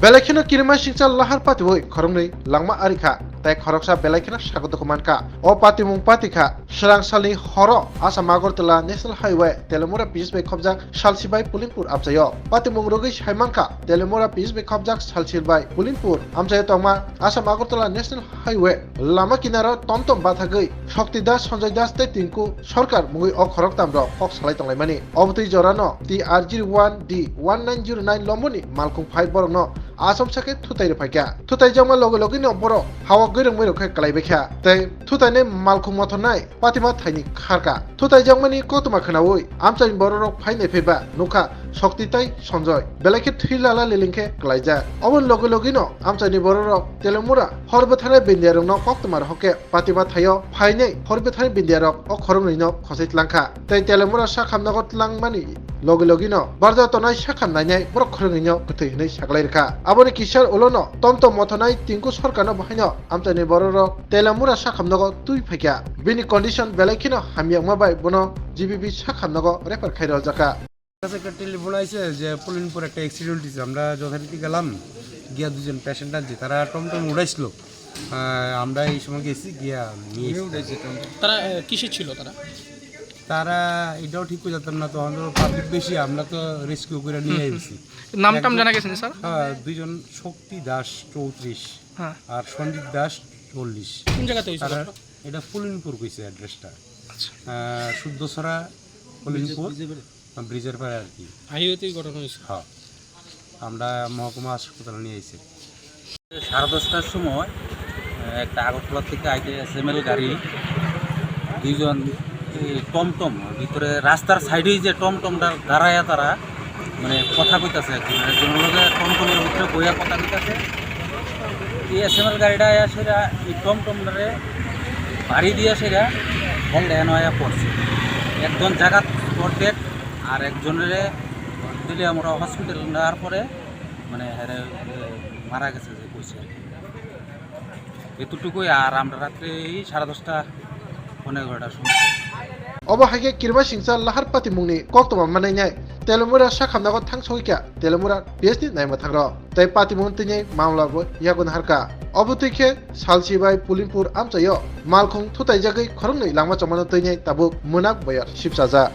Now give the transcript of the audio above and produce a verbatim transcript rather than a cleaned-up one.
Belai kheno kirima singcha lahar patiwi khoroknwi langma ari kha, tei khoroksa belai kheno sago dukhu man kha. O patimung pati kha, swrang salni horo Assam Agartala National Highway Teliamura P S bai khobjak Salsi bai Pulinpur amchaio. Patimung rwgwi sai man kha, Teliamura P S bai khobjak Salsi bai Pulinpur amchaio tongma Assam Agartala National Highway lama kinaro tomtom bathagwi Shakti Das, Sanjay Das tei Tinku Sarkar mungwi o khoroktamrok kok salai tonglaimani. Obotwi jorano T R zero one D one nine zero nine lomboni malkhung phai borokno achomsa khe thutai rwphaikha. Thutaijakma loge logeno borok hao gwrwngwi rok khe kwlaibaikha tei thutainai malkhung mothornai patima thaini kharkha. Thutaijakmani koktwma khwnaui amchaini bororok phai naiphaiba nukha Shakti tei Sanjay belai khe thwi lala liling khe kwlaijak. Oboni loge logeno amchaini bororok Teliamura hor bwtharnai bindiarokno koktwma rohor khe patima thaio phainai hor bwtharnai bindiarok o khoroknwino khosai tlangkha. Tei Teliamura sakhamnogo tlangmani loge logeno barja tongnai sakham nainai borok khoroknwino kwthwi hwnwi saklai rwkha. Aboni kisar ulono tomtom mothornai Tinku Sarkarno bahaino amchaini bororok Teliamura sakhamnogo twi phaikha. Bini condition belai kheno hamyakma bai bono G B B sakhamnogo refer khai rwjakha. কাছে একটা টেলিফোন আইছে যে পুলিনপুর একটা অ্যাক্সিডেন্ট হয়েছে। আমরা যথারীতি গেলাম, গিয়া দুজন পেশেন্ট আনছি, তারা টমটম উঠাইছিল। আহ, আমরা এই সময় গেছি, গিয়া নিয়ে এসেছি। তারা আহ, কিসে ছিল তারা? তারা এটাও ঠিক করে জানতাম না, তখন তো পাবলিক বেশি, আমরা তো রেস্কিউ করে নিয়ে এসেছি। নাম টাম জানা গেছে না, স্যার? হ্যাঁ, দুইজন শক্তি দাস চৌত্রিশ, হ্যাঁ। আর সন্দীপ দাস চল্লিশ। কোন জায়গাতে হয়েছে তারা ঘটনা? এটা পুলিনপুর কইছে অ্যাড্রেসটা। আচ্ছা। আহ, শুদ্ধছড়া, পুলিনপুর, ব্রিজের পাড়ে আর কি। হাইওয়েতেই ঘটনা হয়েছে। হ্যাঁ, আমরা মহকুমা হাসপাতালে নিয়ে এসেছি। সাড়ে দশটার সময়, আহ, একটা আগরতলা থেকে আইতে এসএমএল গাড়ি, দুইজন এই টমটম ভিতরে রাস্তার সাইডেই যে টমটমটা দাঁড়ায়া তারা মানে কথা কইতাছে, একজন একজনের লগে টমটমের ভিতরে বইয়া কথা কইতাছে। এই এসএমএল গাড়িটা আয়া সেরা এই টমটমটারে বাড়ি দিয়া সেরা হেল দেন হয়ে পড়ছে। একজন জায়গা স্পট ডেড, আর একজনের দিলে আমরা হসপিটাল নেওয়ার পরে মানে হেরে মারা গেছে যে কইছে আর কি। এতটুকুই। আর আমরা রাত্রে এই সাড়ে দশটা, পৌনে এগারোটার সময়। Obo hai khe kirima singcha lahar patimungni koktwma manainai Teliamura sakhamnago thangsogwi kha Teliamura P S ni naima thangrok. Tei patimung tini mamla bo yagun harkha. Obo twi khe Salsi bai Pulinpur amchaio malkhung thutaijagwi khoroknwi langma chongmano twinai tabuk mwnak boyar sipchajak.